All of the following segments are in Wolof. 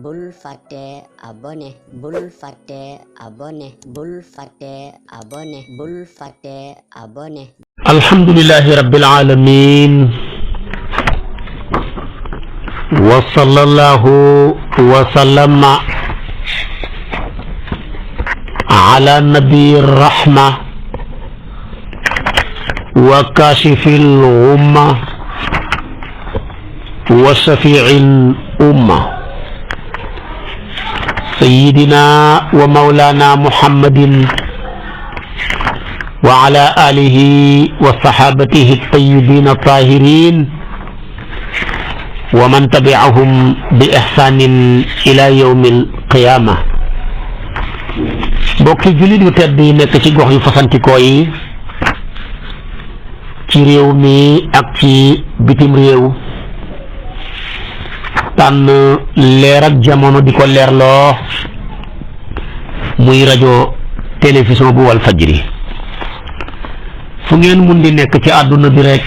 bul fàtte abonné bul fàtte abonné bul fàtte abonné bul fàtte abonné. alhamdulillahi rabbil alamin wa sallallahu wa sallama ala nabiyyi rahma wa kashifil ghumma wa shafi'il umma sayyidina wa mawlana muhammadin wa ala alihi wa sahabatihi at-tayyibin at-tahirin wa man tabi'ahum bi ihsanin ila yawmil qiyamah. mbokki jullit yu tedd yi nekk ci gox yu fasantikoo yi ci réew mi ak ci bitim réew tànn leer ak jamono di ko leerloo muy rajo télévision bu wal fajri fu ngeen mun di nekk ci àdduna bi rek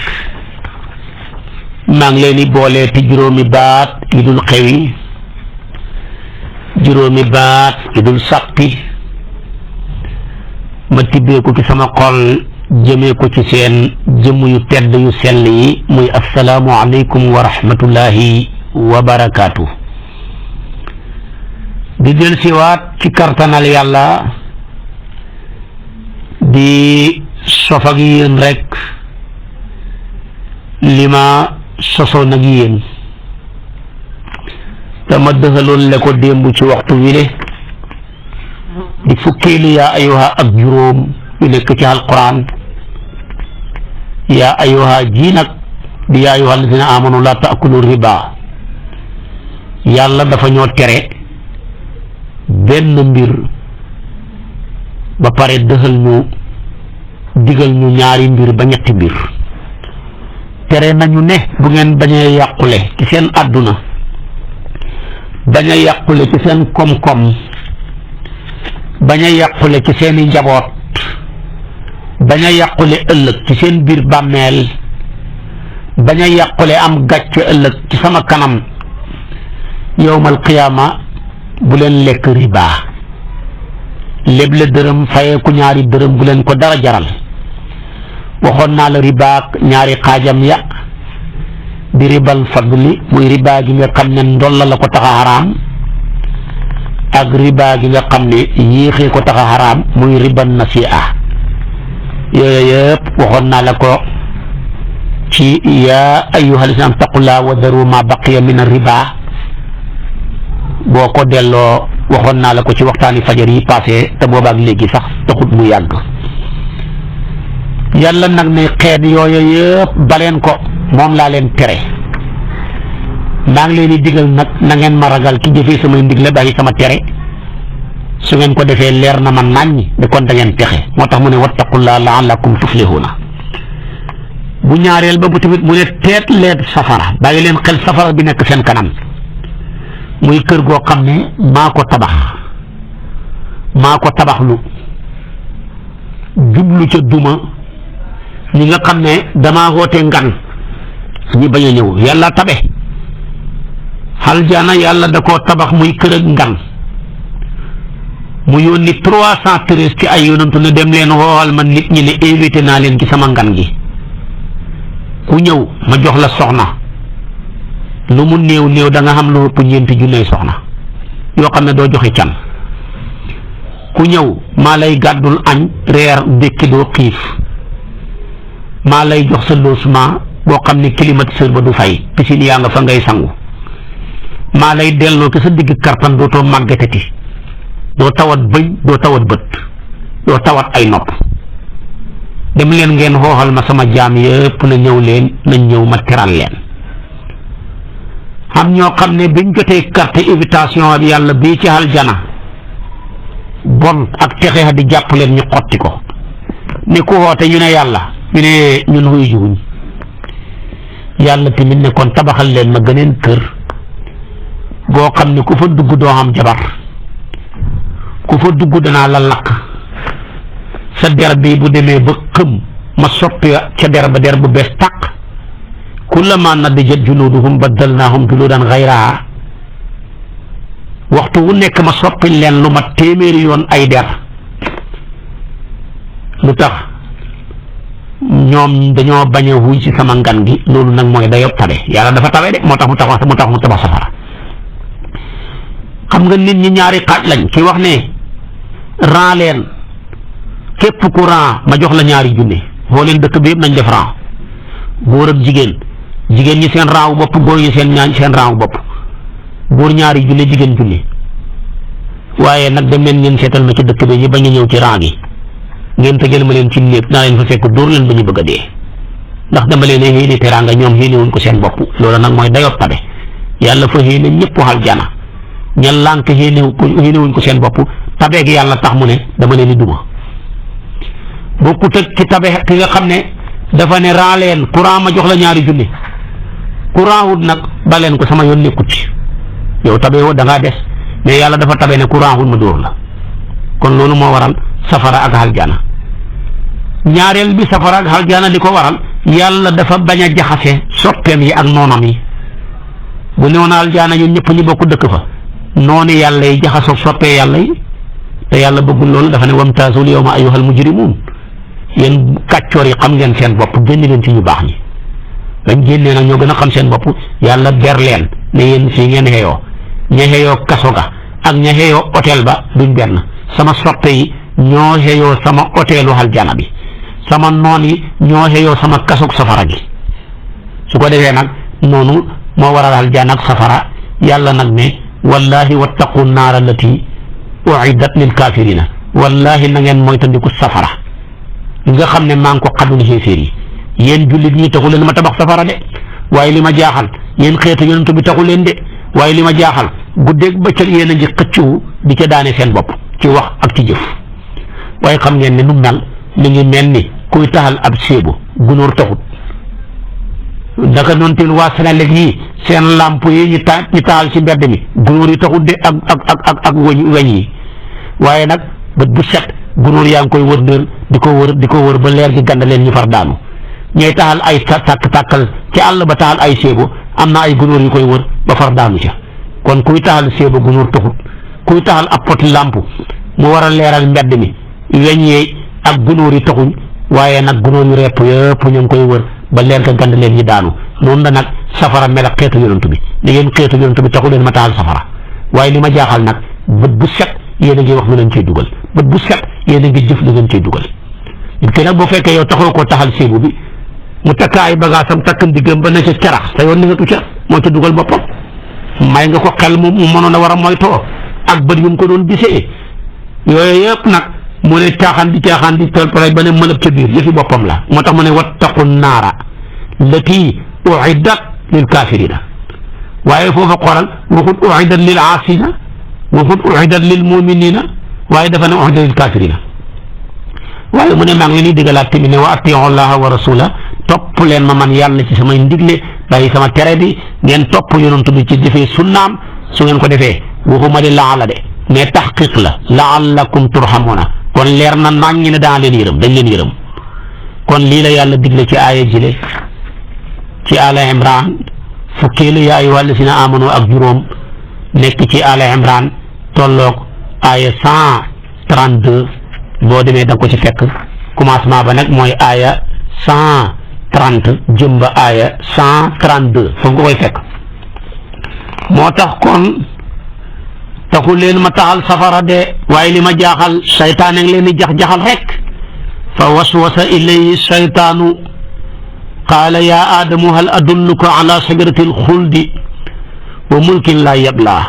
maa ngi leen di boole ti juróomi baat yi dul xewi juróomi baat yi dul sàppi ma tibbee ko ci sama xol jëmee ko ci seen jëmm yu tedd yu sell yi muy assalaamu aleykum wa rahmatullahi wa barakaatu. di del siwaat ci kartanal yàlla di sof ak yéen rek li ma sosoon ak yéen dama dëxaloon le ko démb ci waxtu wile di fukkeelu yaa ayyuha ak juróom yu nekk ci alquran yaa ayyuha ji nag di yaa ayyuha alladina amanu la taakulu riba yàlla dafa ñoo tere benn mbir ba pare dëxal ñu digal ñu ñaari mbir ba ñetti mbir tere nañu ne bu ngeen bañ a yàqule ci seen àdduna bañ a yàqule ci seen koom-koom bañ a yàqule ci seeni njaboot bañ a yàqule ëllëg ci seen biir bàmmeel bañ a yàqule am gàcce ëllëg ci sama kanam yowmal qiyaama bu leen lekk riba lépp la dërëm fayee ku ñaari dërëm bu leen ko dara jaral waxoon naa la ribaak ñaari xaajam ya di ribal fadli muy riba gi nga xam ne ndolla la ko tax a xaraam ak riba gi nga xam ne yéexee ko tax a xaraam muy riban nasi'a yooyu yëpp waxoon naa la ko ci yaa ayyuhal lazina taqullaaha wa daru ma baqiya min riba boo ko delloo waxoon naa la ko ci waxtaani fajar yi passé te boobaak léegi sax taxut mu yàgg yàlla nag ne xeet yooyu yëpp baleen ko moom laa leen tere maa ngi leen di digal nag na ngeen ma ragal ki jëfee samay ndigle bàyyi sama tere su ngeen ko defee leer na ma naññ de kon da ngeen texe moo tax mu ne wattaqullaaha la'allakum tuflihuuna bu ñaareel ba bu tamit mu ne teet leen safara bàyyi leen xel safara bi nekk seen kanam muy kër goo xam ne maa ko tabaxlu jublu ca duma ñi nga xam ne damaa woote ngan ñi bañ a ñëw yàlla tabe aljana yàlla da koo tabax muy kër ak ngan mu yónni 313 ci ay yonantu ne dem leen woowal ma nit ñi ne invité naa leen ci sama ngan gi ku ñëw ma jox la soxna lu mu néew néew da nga xam lu ëpp ñeenti junney soxna yoo xam ne doo joxe can ku ñëw maa lay gàddul añ reer ndékki doo xiif maa lay jox sa logement boo xam ne climatiseur ba du fay piscine yaa nga fa ngay sangu maa lay delloo ki sa digg kartan dootoo màggatati doo tawat bëñ doo tawat bët doo tawat ay nopp dem leen ngeen xooxal ma sama jaam yëpp na ñëw leen nañ ñëw ma teral leen xam ñoo xam ne biñ jotee carte invitation bi yàlla bii ci aljana bon ak texe di jàpp leen ñu xotti ko ni ku woote ñu ne yàlla ñu ne ñun wuy juguñ yàlla tamit ne kon tabaxal leen ma gëneen kër boo xam ne ku fa dugg doo am jabar ku fa dugg danaa la lakk sa der bi bu demee ba xëm ma soppi ca der ba der bu bees tàq kullamaa nadijat juluuduhum baddalnaahum juluudan gayrahaa waxtu wu nekk ma soppil leen lu mat téeméeri yoon ay der lu tax ñoom dañoo bañ a wuy ci sama ngan gi loolu nag mooy dayob tabe yàlla dafa tabe de moo tax mu tabax safara xam nga nit ñi ñaari xaaj lañ ki wax ne ran leen képp ku ran ma jox la ñaari junne foo leen dëkk bi yëpp nañ def ran góor ak jigéen ñi seen ran wu bopp góor ñi seen ran wu bopp góor ñaari junne jigéen junne waaye nag dem leen ngeen seetal ma ci dëkk bi ñi bañ a ñëw ci ran gi ngeen tëjal ma leen ci néeg naa leen fa fekk dóor leen ba ñu bëgg a dee ndax dama leen a yéene teraanga ñoom yéene wuñ ko seen bopp loolu nag mooy dayob tabe yàlla fa yéene ñëpp aljana ña lànk yéene wuñ ko seen bopp tabe gi yàlla tax mu ne dama leen di duma bokkut ak ci tabe ki nga xam ne dafa ne raa leen courant ma jox la ñaari junne courant wut nag ba leen ko sama yoon nekkut ci yow tabe woo da ngaa des mais yàlla dafa tabe ne courant wut ma dóor la kon loolu moo waral safara ak aljana ñaareel bi safara ak aljana li ko waral yàlla dafa bañ a jaxase soppeem yi ak noonam yi bu newoon aljana ñun ñëpp ñu bokk dëkk fa noonu yàlla yi jaxasoo soppee yàlla yi te yàlla bëggul loolu dafa ne wamtaazul yawma ayyuhal mujrimuun yéen kàccoor yi xam ngeen seen bopp génn leen ci ñu baax ñi dañ génnee nag ñoo gën a xam seen bopp yàlla ber leen ne yéen fii ngeen xeeyoo ña xeeyoo kaso ga ak ña xeeyoo hôtel ba duñ benn sama soppe yi ñoo xeeyoo sama hôtelu aljana bi sama noon yi ñoo xeeyoo sama kasug safara gi su ko defee nag noonu moo waral aljana ak safara yàlla nag ne wallahi wattaqu naara allati uiddat lil kaafirina wallahi na ngeen moytandiku safara nga xam ne maa ngi ko xadul xéeféer yi yéen jullit ñi taxu leen ma tabax safara de waaye li ma jaaxal yéen xeetu yonent bi taxu leen de waaye li ma jaaxal guddeeg bëccëg yéen a ngi xëccu di ca daane seen bopp ci wax ak ci jëf waaye xam ngeen ne nu mel li ngi mel ni kuy taxal ab séebu gunóor taxut daka noonu tamit waa Sénégal yi seen làmp yi ñu taal ci mbedd mi gunóor yi taxut de ak weñ yi waaye nag bët bu set gunóor yaa ngi koy wër dër di ko wër ba leer gi gànda leen ñu far daanu ñooy taxal ay tàkkal ci àll ba taxal ay séebu am na ay gunóor yu koy wër ba far daanu ca kon kuy taxal séebu gunóor taxut kuy taxal ab poti làmp mu war a leeral mbedd mi weñ yi ak gunóor yi taxuñ waaye nag gunóor yu repp yëpp ñu ngi koy wër ba leer ga gànd leen ñi daanu noonu la nag safara mel ak xeetu yonent bi ni ngeen xeetu yonent bi taxu leen ma taxal safara waaye li ma jaaxal nag bët bu set yéen a ngi wax lu leen cay dugal bët bu set yéen a ngi jëf lu leen cay dugal nit ki nag boo fekkee yow taxoo koo taxal séebu bi mu takk ay bagaasam takk ndigam ba ne ca carax te yoon ni nga tu ca moo ca dugal boppam may nga ko xel mu mënoon a war a moytoo ak bët yu mu ko doon gisee yooyu yëpp nag mu ne caaxaan di tool pare ba ne mëlëb ca biir yëfi boppam la moo tax mu ne wattaqu naara lati uiddat lil kaafirina waaye foofa xoolal waxut uiddat lil aasina waxut uiddat lil muminina waaye dafa ne uiddat lil kaafirina waaye mu ne maa ngi leen di digalaat tamit ne wa atiu llaha wa rasula topp leen ma man yàlla ci samay ndigle bàyyi sama tere bi ngeen topp yonent bi ci defee sunnaam su ngeen ko defee waxuma di laala de mais taxqiq la laallakum turhamuna kon leer na naññ ne daan leen yërëm dañ leen yërëm kon lii la yàlla digle ci aaya jile ci ala imran fukkeelu yaa ayyuhal lazina amanu ak juróom nekk ci ala imran tolloog aaya 132 boo demee da nga ko ci fekk commencement ba nag mooy aaya 130 jëm ba aaya 132 foofu nga koy fekk moo tax kon taxul leen ma taxal safara de waaye li ma jaaxal saytaan a ngi leen di jax-jaxal rek fa waswasa ilayhi saytaanu qaala yaa aadamu hal adulluka ala shajarati alxuldi wa mulkin laa yablaa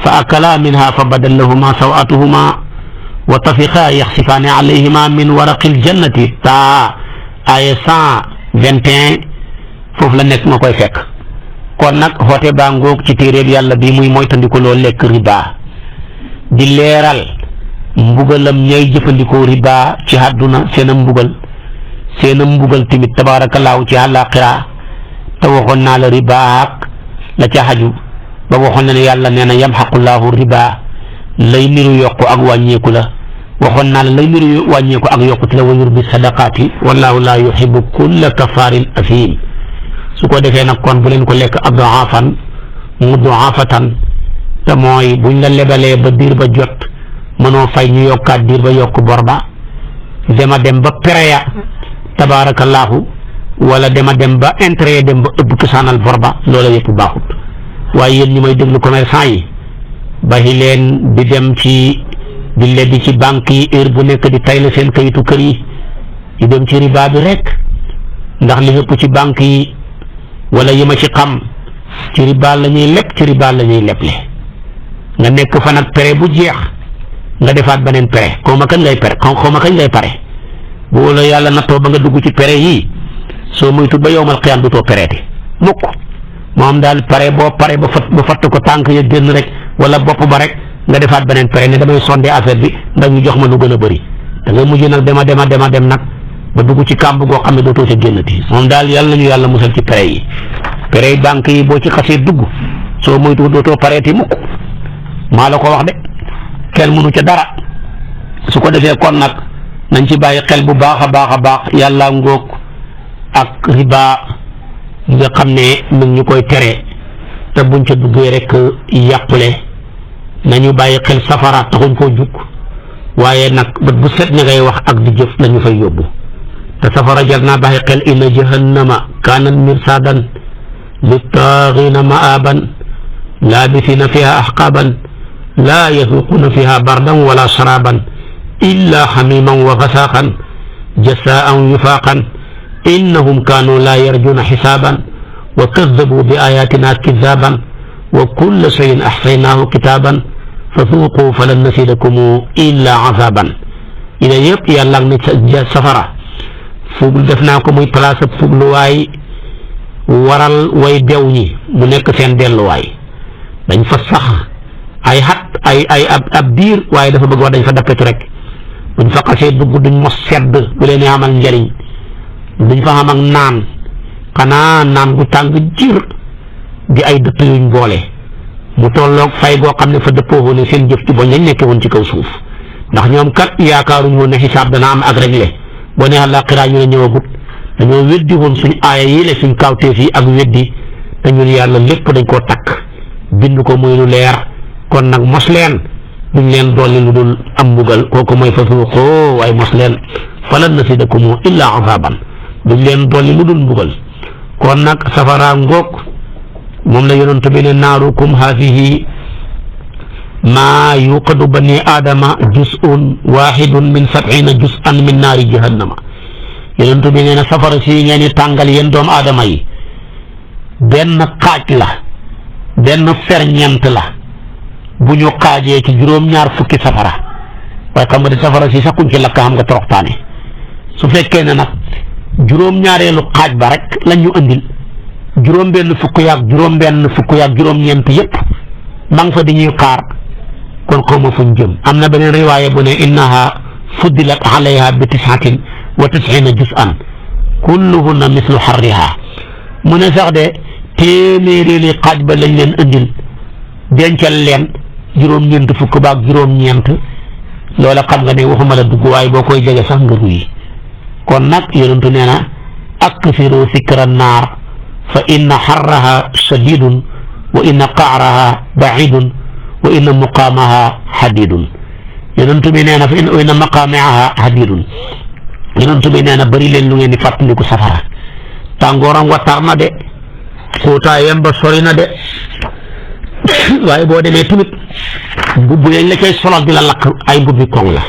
fa akalaa minha fa badal lahuma sawatuhuma wa tafiqaa yaxsifaani alayhima min waraqi aljannati taa aya 121 foofu la nekk nga koy fekk kon nag xoote baa ngoog ci téeréeb yàlla bi muy moytandiku loo lekk riba di leeral mbugalam ñay jëfandikoo riba ci àdduna seen a mbugal tamit tabaarakallaahu ci àllaaxira te waxoon naa la riba ak la ca xaju ba waxoon na ne yàlla nee na yamxaqullahu riba lay niru yokku ak wàññeeku la waxoon naa la lay niru wàññeeku ak yokku te la wa yurbi sadaqaati wallaahu laa yuhibbu kulla kafaarin afiim su ko defee nag kon bu leen ko lekk ad'aafan mud'aafatan te mooy buñ la lebalee ba diir ba jot mënoo fay ñu yokkaat diir ba yokk bor ba dema dem ba pereya tabaarakallaahu wala dema dem ba intérêt dem ba ëpp cosaanal bor ba loola yëpp baaxut. waaye yéen ñi may déglu commerçant yi baxi leen di dem ci di leddi ci banque yi heure bu nekk di tayle seen kayitu kër yi di dem ci riba bi rek ndax li ëpp ci banque yi wala yi ma ci xam ci riba la ñuy lekk ci riba la ñuy leble nga nekk fa nag pere bu jeex nga defaat beneen pere xaw ma kañ ngay pere xaw ma kañ ngay pare bu la yàlla nattoo ba nga dugg ci pere yii soo moytu ba yowmal xiyaam du too pereeti mukk moom daal pare boo pare ba fatt ko tànk ya génn rek wala bopp ba rek nga defaat beneen pere ne damay sondé affaire bi ndax ñu jox ma lu gën a bëri da ngay mujj nag dem nag ba dugg ci kàmb goo xam ne dootoo ca génnati moom daal yàlla nañu yàlla musal ci pere yi pere yi banque yi boo ci xasee dugg soo moytu dootoo pareeti mukk maa la ko wax de kenn mënu ca dara su ko defee kon nag nañ ci bàyyi xel bu baax a baax a baax yàlla ngóog ak riba yi nga xam ne mu ngi ñu koy tere te buñ ca duggee rek yàqule nañu bàyyi xel safara taxuñ koo jug waaye nag bët bu set na ngay wax ak di jëf lañu fay yóbbu te safara jar naa bàyyi xel inna jahannama kaanat mirsaadan littaagiina ma'aaban laabisiina fiha ahqaaban laa yazuuquuna fiha bardan wala sharaaban illaa hamiiman wa gasaaqan jazaa'an wifaaqan innahum kaanuu laa yarjuuna xisaaban wa kazzabuu bi aayaatinaa kizaaban wa kulla shay'in ahsaynaahu kitaaban fa zuuquu falan naziidakum illaa azaaban ila yëpp yàlla ne safara fuglu def naa ko muy place ab fugluwaay waral way bew ñi mu nekk seen delluwaay dañ fa sax ay xat ay ab biir waaye dafa bëgg wax dañ fa dappetu rek buñ fa xasee dugg duñ mos sedd bu leen amal njariñ duñ fa xam ak naan xanaa naan gu tàng jir di ay dëtt yuñ boole mu tolloog fay goo xam ne fa dëppoo woon seen jëf ci boñ lañ nekkee woon ci kaw suuf ndax ñoom kat yaakaaruñu woon ne xisaab dana am ak réglé boo nee àllaaxira ñu ne ñëwagut dañoo weddi woon suñ aaya yi la suñ kawteef yi ak weddi te ñun yàlla lépp dañ koo takk bind ko muy lu leer kon nag mos leen duñ leen dolli lu dul am mbugal kooku mooy fa suuqoo waaye mos leen falan naziidakum illaa azaaban duñ leen dolli lu dul mbugal kon nag safara ngoog moom la yonent bi ne naarukum haadihi maa yuqadu bani aadama juz'un waahidun min sab'iina juz'an min naari jahannama yonent bi nee na safara si ngeen di tàngal yéen doomu aadama yi benn xaaj la benn ferñeent la bu ñu xaajee ci juróom-ñaar fukki safara waaye xam nga di safara si sax kuñ ci lakk xam nga toroxtaane su fekkee ne nag juróom-ñaareelu xaaj ba rek lañ ñu andil juróom-benn fukk yaag juróom-ñeent yépp ma nga fa di ñuy xaar kon xaw ma fuñ jëm am na beneen riwaaya bu ne innaha fuddilat alayha bi tis'atin wa tis'iina juz'an kulluhunna mislu harriha mu ne sax de téeméeréeli xaaj ba lañ leen andil dencal leen juróom-ñeent fukk baag juróom-ñeent loola xam nga ne waxuma la dugg waaye boo koy jege sax nga ruyi kon nag yonentu nee na aksiru sikra naar fa inna harraha shadidun wa inna qaaraha baidun wa inna muqaamaha hadidun yonentu bi nee na fa inna maqaamaha hadidun yonentu bi nee na bëri leen lu ngeen di fàttaliku safara tàngooram wa tar na de xóotaayam ba sori na de waaye boo demee tamit mbubb yañ la koy solal di la lakk ay mbubbi koŋ la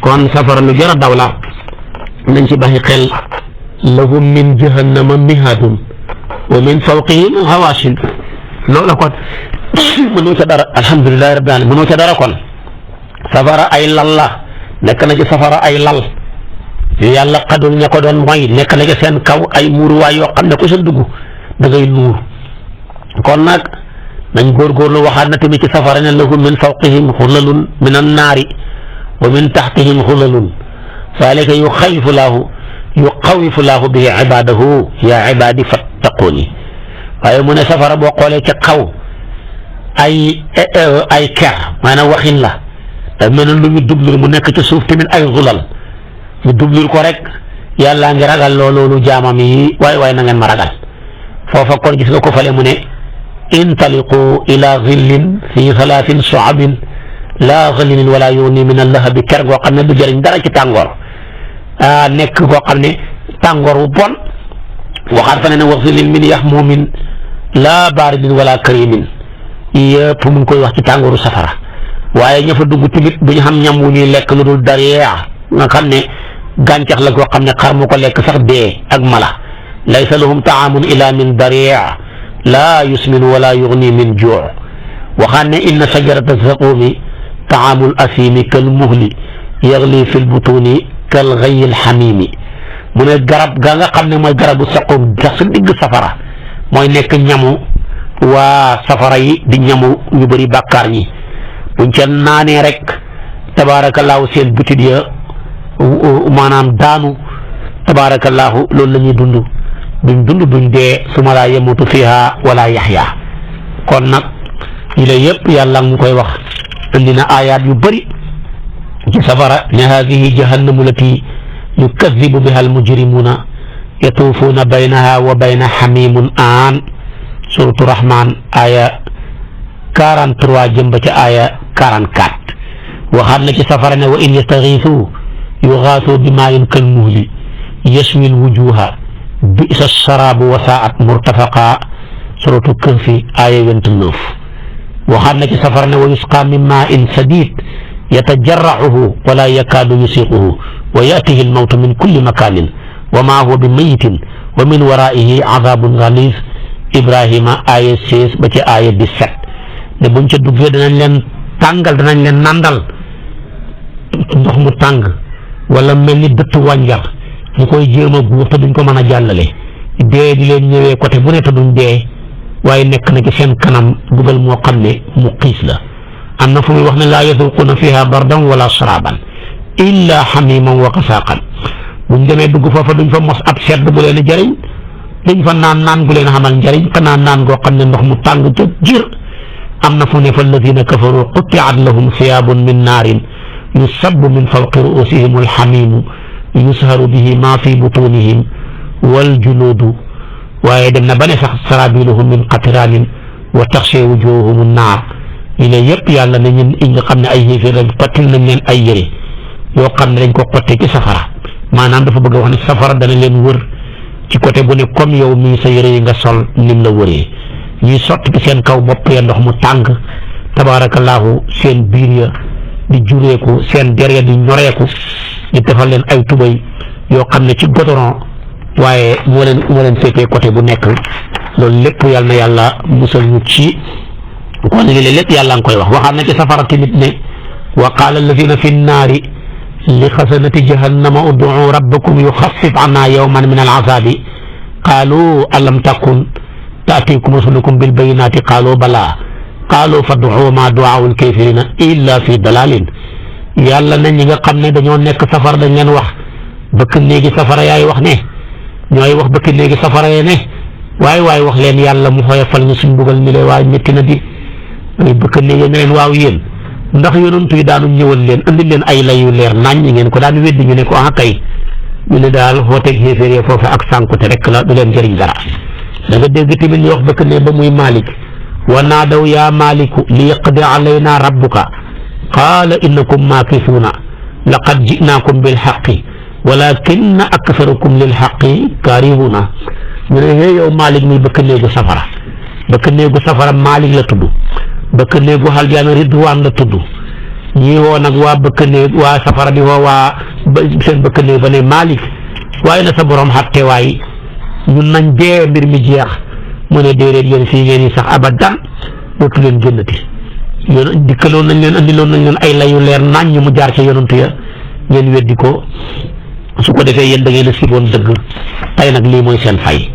kon safara lu jar a daw la nañ ci bàyyi xel lahum min jahannama mihaadun wa min fawqihim hawaashin loola kon mënoo ca dara alhamdulilahi rabbil alamin mënoo ca dara kon safara ay lal la nekk na ci safara ay lal yu yàlla xadul ña ko doon mooy nekk na ci seen kaw ay muuruwaay yoo xam ne ku sa dugg da ngay nuur kon nag nañ góorgóorlu waxaat na tamit ci safara ne lahum min fawqihim xulalun min annaari wa min taxtihim xulalun zaalika yuxawwifu laahu bihi ibaadahu yaa ibaadi fattaquuni waaye mu ne safara boo xoolee ca kaw ay ker maanaam waxin la te mel na lu ñu dublul mu nekk ca suuf tamit ay xulal ñu dublul ko rek yàllaa ngi ragal loolu jaamam yi waay na ngeen ma ragal foofa kon gis nga ko fale mu ne intaliqu ila zillin fi thalathin shu'abin laa zillin wala yughni min al-lahabi ker goo xam ne du jëriñ dara ci tàngoor nekk koo xam ne tàngoor wu bon waxaat fa ne wa zillin min yahmumin laa baaridin wala karimin yëpp mu ngi koy wax ci tàngooru safara waaye ña fa dugg tamit du ñu xam ñam wu ñuy lekk lu dul dariya nga xam ne gàncax la koo xam ne xar mu ko lekk sax dee ak mala laysa lahum taamun illa min dariya laa yusmin wala yughni min juu waxaat ne inna sajarata zaqumi taamul asimi kal muhli yagli fi lbutuni kal ghayyi lxamimi mu ne garab ga nga xam ne mooy garabu saqum sax sa digg safara mooy nekk ñamu waa safara yi di ñamu ñu bëri bàkkaar ñi buñ ca naanee rek tabaarakallaahu seen butit ya maanaam daanu tabaarakallaahu loolu la ñuy dund duñ dee suma laa yamutu fiha wala yaxya kon nag yi la yëpp yàlla ñu koy wax indi na ayaat yu bëri ci safara ne haadihi jahannamu lati yukadibu biha almujrimuna yatuufuuna baynaha wa bayna xamimun aan suratu rahman aya 43 jëm ba ca aya 44 waxaat na ci safara ne wa in yastagiisu yugaasuu bimaa'in kal muhli yashwi lwujuha bi'sa sharaabu wa saa'at murtafaqa suratu kahfi aya 29 waxaat na ci safara ne wa yusqaa min maa'in sadiid yatajarracuhu wala yakaadu yusiiquhu wa ya'tihi almawtu min kulli makaanin wa maa huwa bi mayitin wa min waraa'ihi azaabun ghaliis Ibrahima aya 16 ba ci aya 17 ne buñ ca duggee danañ leen tàngal danañ leen nandal ndox mu tàng wala mel ni dëtt wànjar ñu koy jéem a guux te duñ ko mën a jàllale dee di leen ñëwee côté bu ne te duñ dee waaye nekk na ci seen kanam dugal moo xam ne mu xiis la am na fu muy wax ne laa yazuquuna fiha bardan wala saraban illa xamiman wa qasaaqan buñ demee dugg foofa duñ fa mos ab sedd bu leen jëriñ duñ fa naan gu leen xamal njëriñ xanaa naan goo xam ne ndox mu tàng ca jir am na fu ne fa alladina kafaru qutiat lahum siyaabun min naarin yusabbu min fawqi ruusihim alxamimu yusharu bihi ma fi butunihim waljuluudu waaye dem na ba ne sax sarabiluhum min qatiraanin wa taxsha wujuhum annaar yi ne yëpp yàlla ne ñun nga xam ne ay yéeféer lañ xottil nañ leen ay yére yoo xam ne dañ ko xottee ci safara maanaam dafa bëgg a wax ne safara dana leen wër ci côté bu ne comme yow mii sa yére yi nga sol nim la wëree ñuy sotti ci seen kaw bopp ya ndox mu tàng tabaarakallaahu seen biir ya di jureeku seen der ya di ñoreeku ñu defal leen ay tubay yoo xam ne ci goudron waaye moo leen féetee côté bu nekk loolu lépp yàlla na yàlla musal ñu ci kon lii lépp yàlla nga koy wax waxaat na ci safara tamit ne wa qaala alladina fi nnaari li xasanati jahannama ud'u rabbakum yuxaffif anna yawman min al-azaabi qaalu alam takun taatikum rusulukum bil bayyinaati qaalu balaa qaalu fad'u ma du'aa'u al-kaafiriina illa fi dalaalin yàlla na ñi nga xam ne dañoo nekk safara dañ leen wax bëkk néegi safara yaay wax ne ñooy wax bëkk néegi safara yee ne waaye wax leen yàlla mu xoyofal ñu suñ bugal mi le waaye métti na di bëkk néegi ne leen waaw yéen ndax yonantu yi daanu ñëwal leen andi leen ay layu leer nañ ñi ngeen ko daan weddi ñu ne ko kay ñu ne daal xooteeg xéeféer yi foofu ak sànkute rek la du leen jëriñ dara da nga dégg tamit ñu wax bëkk ne ba muy Malik wa naadaw yaa Maliku li yaqdi alayna rabbuka qaala innakum maakisuuna laqad ji'naakum bil haqqi walakinna aktharukum lil haqqi kaarihuuna ñu ne yow Malik muy bëkk néegu safara Malik la tudd bëkk néegu aljana Ridwaan la tudd ñii woo nag waa bëkk néeg waa safara bi woo waa seen bëkk néeg ba ne Malik waaye na sa borom xatte waay ñun nañ dee mbir mi jeex mu ne déedéet yéen fii ngeen yi sax abadan dootu leen génnati yoon dikkaloon nañ leen andiloon nañ leen ay layu leer nañ ñu mu jaar ca yonantu ya ngeen weddi ko su ko defee yéen da ngeen a siboon dëgg tey nag lii mooy seen fay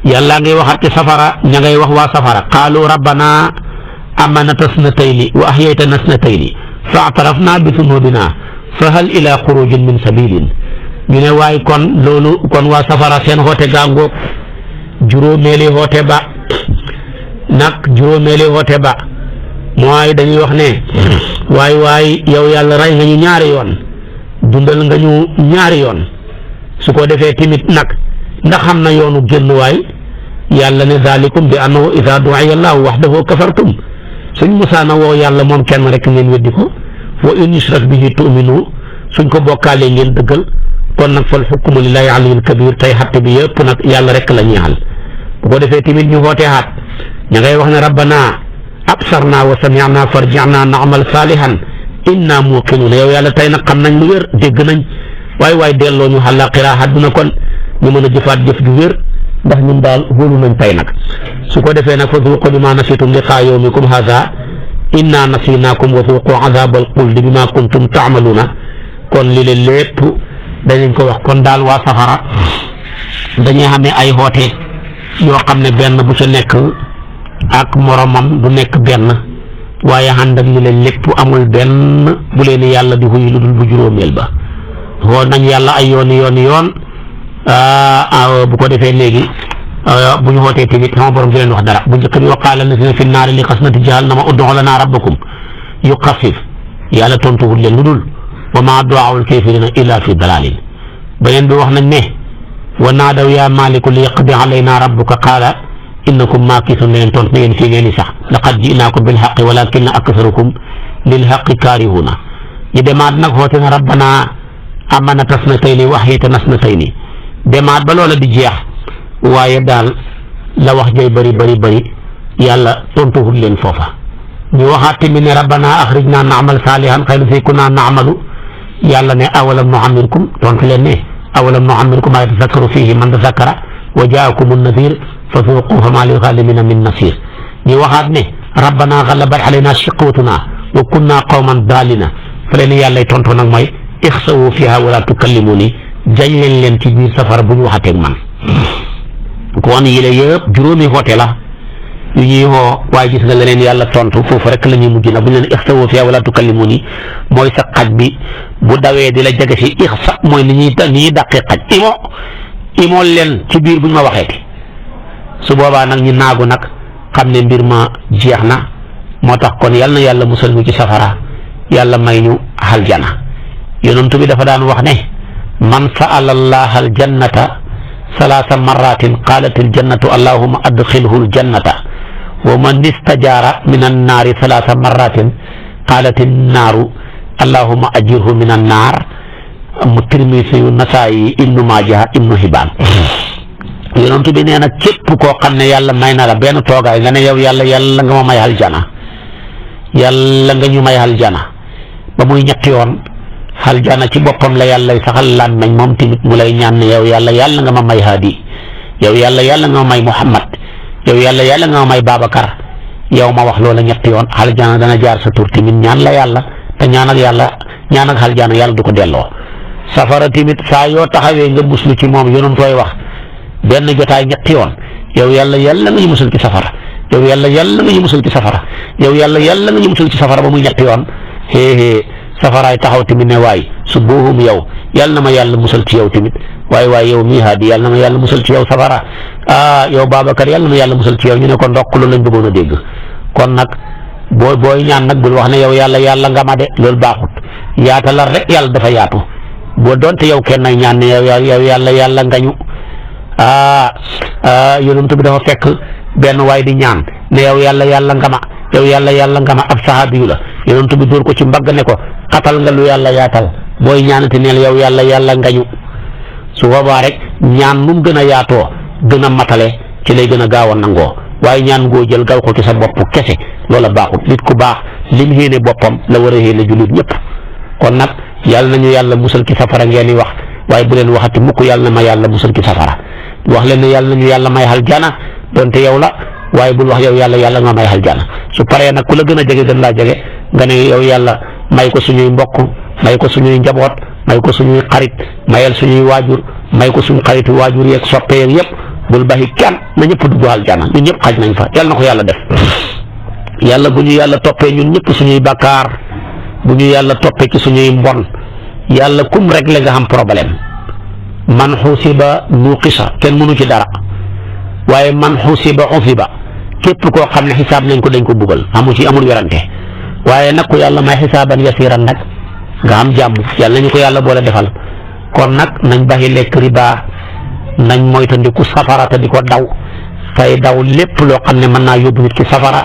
yàlla ngay waxaat ci safara ña ngay wax waa safara qaalu rabbana amanata snatayni wa ahyaytana snatayni fa atarafna bi sunubina fa hal ila xurujin min sabilin ñu ne waaye kon loolu kon waa safara seen xoote gàngoog juróomeeli xoote ba mooy dañuy wax ne waay yow yàlla rey nga ñu ñaari yoon dundal nga ñu ñaari yoon su ko defee tamit nag ndax xam na yoonu génn waay yàlla ne zalikum bi annahu idaa du'iya allahu wahdahu kafartum suñ musaana woo yàlla moom kenn rek ngeen weddi ko wa in yushrak bihi tu'minu suñ ko bokkaalee ngeen dëggal kon nag fal hukmu lillahi aliyyil kabir tey xatte bi yëpp nag yàlla rek la ñeexal bu ko defee tamit ñu wootee xaat ña ngay wax ne rabbana absarna wa sami'na farji'na na'mal salihan inna muqinun yow yàlla tey nag xam nañ lu wér dégg nañ waay delloo ñu àllaaxira àdduna kon ñu mën a jëfaat jëf ju wér ndax ñun daal wóolu nañ tey nag su ko defee nag fa zuuqu bimaa nasiitum liqaa yawmikum haazaa inna nasiinaakum wa zuuqu azaabal xuldi bimaa kuntum ta'maluuna kon li leen lépp danañ ko wax kon daal waa safara dañuy xamee ay xoote yoo xam ne benn bu ca nekk ak moromam du nekk benn waaye ànd ak li leen lépp amul benn bu leen yàlla di xuy lu dul bu juróomeel ba xool nañ yàlla ay yoon bu ko defee léegi bu ñu xootee tamit sama borom di leen wax dara bu njëkk bi wa qaala llaziina fi nnaari li xasnati jahannama ud'u lanaa rabbakum yuxaffif yàlla tontuwul leen lu dul wa maa du'aa'ul kaafiriina illaa fi dalaalin beneen bi wax nañ ne wa naadaw yaa maaliku li yaqdi alaynaa rabbuka qaala innakum maakisuun leen tontu ne yéen fii ngeen di sax laqad ji'naakum bil haqqi walaakinna aktharukum lil haqqi kaarihuuna ñu demaat nag xoote na rabbanaa amanata snatayni wa ahyatanaa snatayni demaat ba loola di jeex waaye daal la wax jay bëri yàlla tontuwul leen foofa ñu waxaat tamit ne rabbana axrijna na'mal saalihan xayran fi kunna na'malu yàlla ne awalam nu'ammirkum tontu leen ne awalam nu'ammirkum maa yatazakkaru fiihi man tazakkara wa jaa'akumu n-nadhiir fazuuquu famaa lizaalimiina min nasiir ñu waxaat ne rabbana ghalabat alaynaa shiqwatunaa wa kunnaa qawman daalliina fa leen yàlla tontu nag mooy ixsawu fiihaa wa laa tukallimuunii jañ leen ci biir safara bu ñu waxateeg man kon yile yëpp juróomi xoote la yu ñuy woo waaye gis nga leneen yàlla tontu foofu rek la ñuy mujj nag bu ñu leen ixsawu fiihaa wa laa tukallimuunii mooy sa xaj bi bu dawee di la jege si ixsa mooy ni ñuy dàqee xaj imo leen ci biir bu ñu ma waxeeti su boobaa nag ñu naagu nag xam ne mbir ma jeex na moo tax kon yal na yàlla musal ñu ci safara yàlla may ñu aljana yonent bi dafa daan wax ne man sa'ala allaha aljannata salaasa marratin qaalat aljannatu allahumma adxilhu aljannata wa man istajaara min annaari salaasa marratin qaalat annaaru allahumma ajirhu min annaar mu Tirmisi yu Nasaayi ibnu Maaja ibnu Hibaan yonent bi nee na képp koo xam ne yàlla may na la benn toogaay nga ne yow yàlla nga ma may aljana yàlla nga ñu may aljana ba muy ñetti yoon aljana ci boppam la yàlla saxal làmmeñ moom tamit mu lay ñaan ne yow yàlla nga ma may haadi yow yàlla nga ma may Muhammad yow yàlla nga ma may Babacar yow ma wax loola ñetti yoon aljana dana jaar sa tur tamit ñaan la yàlla te ñaan ak aljana yàlla du ko delloo safara tamit saa yoo taxawee nga muslu ci moom yonoon tooy wax benn jotaay ñetti yoon yow yàlla nga ñu musal ci safara yow yàlla nga ñu musal ci safara yow yàlla nga ñu musal ci safara ba muy ñetti yoon safaraay taxaw tamit ne waay su boohum yow yàlla na ma yàlla musal ci yow tamit waay yow mii haadi yàlla na ma yàlla musal ci yow safara yow Babacar yàlla na ma yàlla musal ci yow ñu ne ko ndokk loolu lañ bëggoon a dégg kon nag booy ñaan nag bul wax ne yow yàlla nga ma de loolu baaxut yaatalal rek yàlla dafa yaatu boo doonte yow kenn nay ñaan ne yow yàlla nga ñu yonent bi dafa fekk benn waay di ñaan ne yow yàlla nga ma yow yàlla nga ma ab sahabi la yonent bi dóor ko ci mbagg ne ko xatal nga lu yàlla yaatal booy ñaanati neel yow yàlla nga ñu su boobaa rek ñaan nu mu gën a yaatoo gën a matale ci lay gën a gaaw a nangoo waaye ñaan ngoo jël gal ko ci sa bopp kese loola baaxut nit ku baax lim xéene boppam la war a xéene jullit ñëpp kon nag yàlla nañu yàlla musal ci safara ngeen di wax waaye bu leen waxati mukk yàlla na ma yàlla musal ci safara wax leen ne yàlla nañu yàlla may aljana donte yow la waaye bul wax yow yàlla nga may aljana su paree nag ku la gën a jege gën laa jege nga ne yow yàlla may ko suñuy mbokk may ko suñuy njaboot may ko suñuy xarit mayal suñuy waajur may ko suñu xaritu waajur yeeg soppe yeeg yëpp bul baxi kenn na ñëpp dugg aljana ñun ñëpp xaj nañ fa yàlla na ko yàlla def yàlla bu ñu yàlla toppee ñun ñëpp suñuy bakkaar bu ñu yàlla toppee ci suñuy mbon yàlla kum rek la nga xam problème man xusiba nuqisa kenn mënu ci dara waaye man xusiba usiba képp koo xam ne xisaab nañ ko dañ ko buggal amul werante waaye nag ku yàlla may xisaaban yasiran nag nga am jàmm yàlla nañu ko yàlla boole defal kon nag nañ baxi lekk riba nañ moytandiku safara te di ko daw tey daw lépp loo xam ne mën naa yóbbu nit ki safara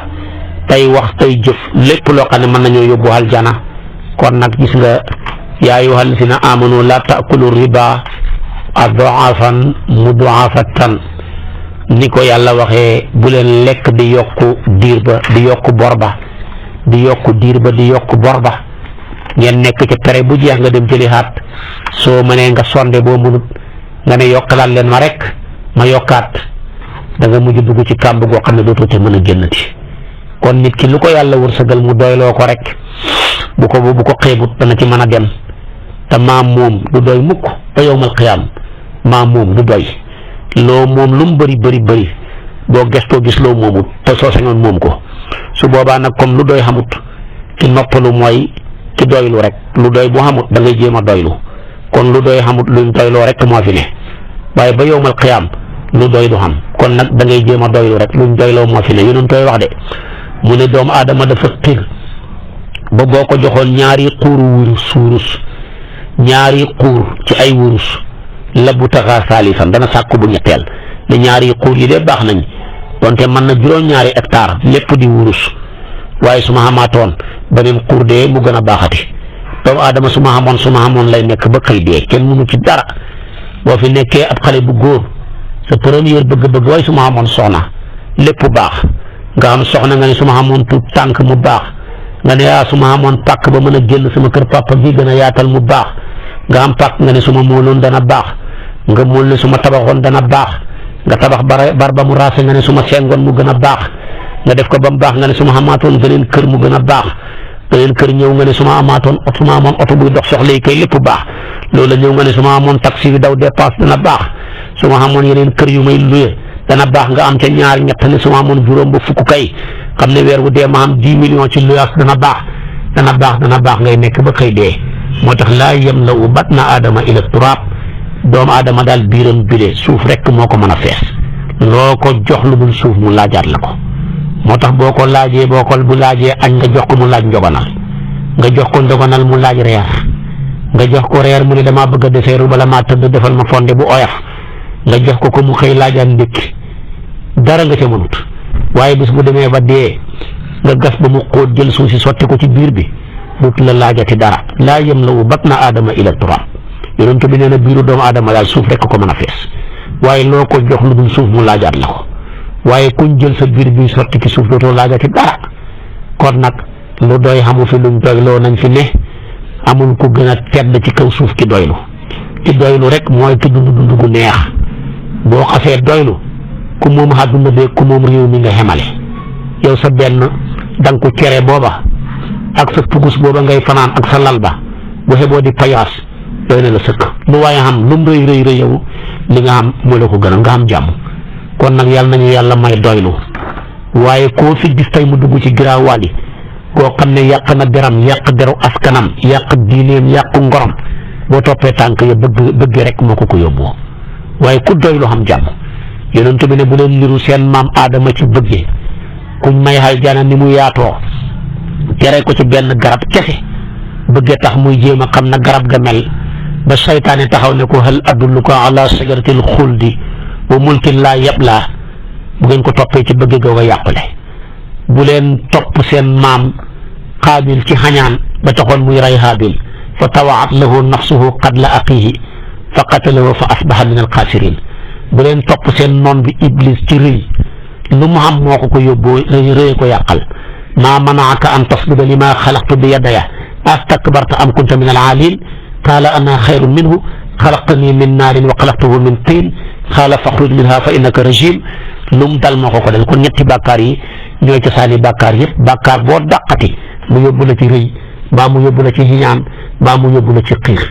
tey wax tey jëf lépp loo xam ne mën nañoo yóbbu aljana. kon nag gis nga yaa ayyuhal lazina amanu laa taakulu riba ad'aafan mud'aafatan ni ko yàlla waxee bu leen lekk di yokku diir ba di yokku bor ba di yokku diir ba di yokku bor ba ngeen nekk ci pere bu jeex nga dem jëli xaat soo mënee nga sonde boo mënut nga ne yokkalaat leen ma rek ma yokkaat da nga mujj dugg ci kàmb goo xam ne dootoo te mën a génnati. kon nit ki lu ko yàlla wërsëgal mu doyloo ko rek bu ko xeebut dana ci mën a dem te maam moom du doy mukk ba yawmal qiyaam maam moom du doy loo moom lu mu bëri boo gestoo gis loo moomut te soo sañoon moom ko su boobaa nag comme lu doy xamut ki noppalu mooy ki doylu rek lu doy bu xamut da ngay jéem a doylu kon lu doy xamut luñ doyloo rek moo fi ne waaye ba yawmal qiyaam lu doy du xam kon nag da ngay jéem a doylu rek luñ doyloo moo fi ne yéen koy wax de mu ne doomu aadama dafa xiir ba boo ko joxoon ñaari xuuru wurus ñaari xuur ci ay wurus la bu taxaa saalisan dana sàkk bu ñetteel ne ñaari xuur yi de baax nañ donte mën na juróom-ñaari hectare lépp di wurus waaye su ma xamaatoon beneen xuur de mu gën a baaxati doomu aadama su ma xamoon lay nekk ba xëy dee kenn mënu ci dara boo fi nekkee ab xale bu góor sa première bëgg-bëgg waaye su ma xamoon soxna lépp baax nga xam soxna nga ne su ma xamoon tuut tànk mu baax nga ne su ma xamoon pàkk ba mën a génn sama kër papa gi gën a yaatal mu baax nga am pàkk nga ne su ma móoloon dana baax nga móol ne su ma tabaxoon dana baax nga tabax bar ba mu raase nga ne su ma sengoon mu gën a baax nga def ko ba mu baax nga ne su ma amaatoon beneen kër mu gën a baax beneen kër ñëw nga ne su ma amoon oto buy dox soxla yi kay lépp baax loolu ñëw nga ne su ma amoon taxi bi daw dépasse dana baax su ma amoon yeneen kër yu may luye dana baax nga am ca ñaar ñett ne su ma amoon juróom ba fukk kay xam ne weer wu dee ma am 10 millions ci luyaas dana baax ngay nekk ba xëy dee moo tax laa yamla'u batna aadama ila turaab doomu aadama daal biiram bile suuf rek moo ko mën a fees loo ko jox lu dul suuf mu laajaat la ko moo tax boo ko laajee bu laajee añ nga jox ko mu laaj njogonal nga jox ko njogonal mu laaj reer nga jox ko reer mu ne damaa bëgg a deseeru bala maa tëdd defal ma fonde bu oyof nga jox ko mu xëy laajaan ndékki dara nga ca mënut waaye bis bu demee ba dee nga gas ba mu xóot jël suuf si sotti ko ci biir bi dut la laajati dara laa yamla'u batna aadama ila turaab yonent bi nee na biiru doomu aadama daal suuf rek ko mën a fees waaye loo ko jox lu dul suuf mu laajaat la ko waaye kuñ jël sa biir bi sotti ci suuf dootoo laajati dara kon nag lu doy xamu fi luñ doyloo nañ fi ne amul ku gën a tedd ci kaw suuf ki doylu rek mooy ki dund gu neex boo xasee doylu ku moom àdduna bee ku moom réew mi nga xemale yow sa benn danku cere booba ak sa pugus booba ngay fanaan ak sa lal ba bu xeboo di payaas doy na la sëkk lu waaye xam lu mu rëy yow li nga xam moo la ko gënal nga xam jàmm kon nag yàlla nañu yàlla may doylu waaye koo fi gis tey mu dugg ci giraawaal yi koo xam ne yàq na deram yàq deru askanam yàq diineem yàq ngorom boo toppee tànk ya bëgg rek moo ko yóbboo waaye ku doylu xam jàmm yonent bi ne bu leen niru seen maam aadama ci bëggee kuñ may aljana ni mu yaatoo tere ko ci benn garab kese bëggee tax muy jéem a xam na garab ga mel ba saytaane taxaw ne ko hal adulluka ala sajaratil xuldi wa mulkin laa yablaa bu ngeen ko toppee ci bëgg googa yàqule bu leen topp seen maam xaabil ci xañaan ba taxoon muy rey haabil fa tawaat lahu nafsuhu qatla axiihi fa qatalahu fa asbaha min alxaasirin bu leen topp seen noon bi iblis ci rëy lu mu xam moo ko yóbboo rëy ko yàqal maa manaaka an tasjuda limaa xalaqtu bi yadaya astakbarta am kunta min al-aaliin qaala ana xayrun minhu xalaqtanii min naarin wa xalaqtahu min tiin qaala faxruj minhaa fa innaka rajiim lu mu dal moo ko dal kon ñetti bàkkaar yi ñooy cosaani bàkkaar yëpp bàkkaar boo dàqati mu yóbbu la ci rëy mbaa mu yóbbu la ci hiñaan mbaa mu yóbbu la ci xiir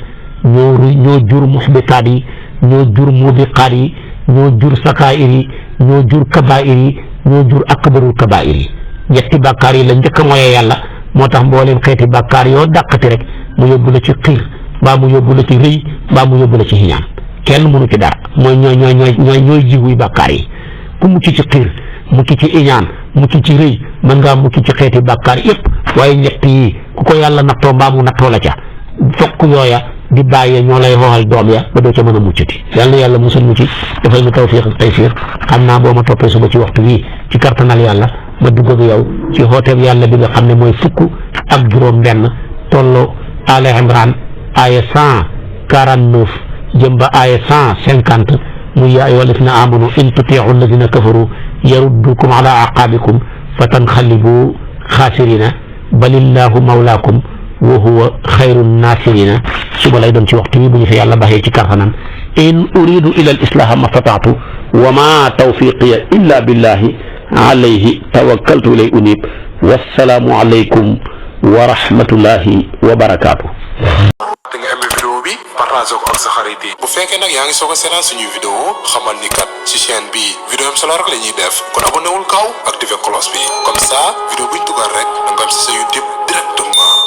ñoo jur muxbitaat yi ñoo jur mubiqaat yi ñoo jur sakaa'ir yi ñoo jur kabaa'ir yi ñoo jur akbarul kabaa'ir yi ñetti bàkkaar yi la njëkk a moyee yàlla moo tax mbooleem xeeti bàkkaar yoo dàqati rek mu yóbbu la ci xiir mbaa mu yóbbu la ci rëy mbaa mu yóbbu la ci hiñaan kenn mënu ci dara mooy ñooy jiwuy bàkkaar yi ku mucc ci xiir mucc ci iñaan mucc ci rëy mën ngaa mucc ci xeeti bàkkaar yëpp waaye ñett yi ku ko yàlla nattoo mbaa mu nattoo la ca fokk yooya di bàyyee ñoo lay xooxal doom ya ba doo ca mën a muccati yàlla na yàlla musal mu ci dafay ñu tawfiq ak taysiir xam naa boo ma toppee suba ci waxtu bii ci kartanal yàlla ma dugg ak yow ci xooteeb yàlla bi nga xam ne mooy fukk ak juróom benn tolloo Al Imran aaya 149 jëm ba aaya 150 muy yaa ayyuha alladina amanu in tutiicu alladina kafaru yaruddukum ala aqaabikum fa tanxalibu xaasirina balillahu mawlaakum wa huwa xayru naasirina suba lay doon ci waxtu wi bu ñu fi yàlla baxee ci kartanam in uridu ila al islaha ma stataatu wa ma tawfiqiya illa billahi alayhi tawakkaltu ilay unib wassalaamu alaykum wa rahmatullahi wa barakaatu. te nga aimé vidéo bi partagé ko ak sa xarit yi bu fekkee nag yaa ngi soog a seetaan suñuy vidéo xamal ni kat ci chaîne bi vidéo am solo rek la ñuy def kon abonné wul gaaw activé cloche bi comme ça vidéo buñ dugal rek da nga am si sa YouTube directement.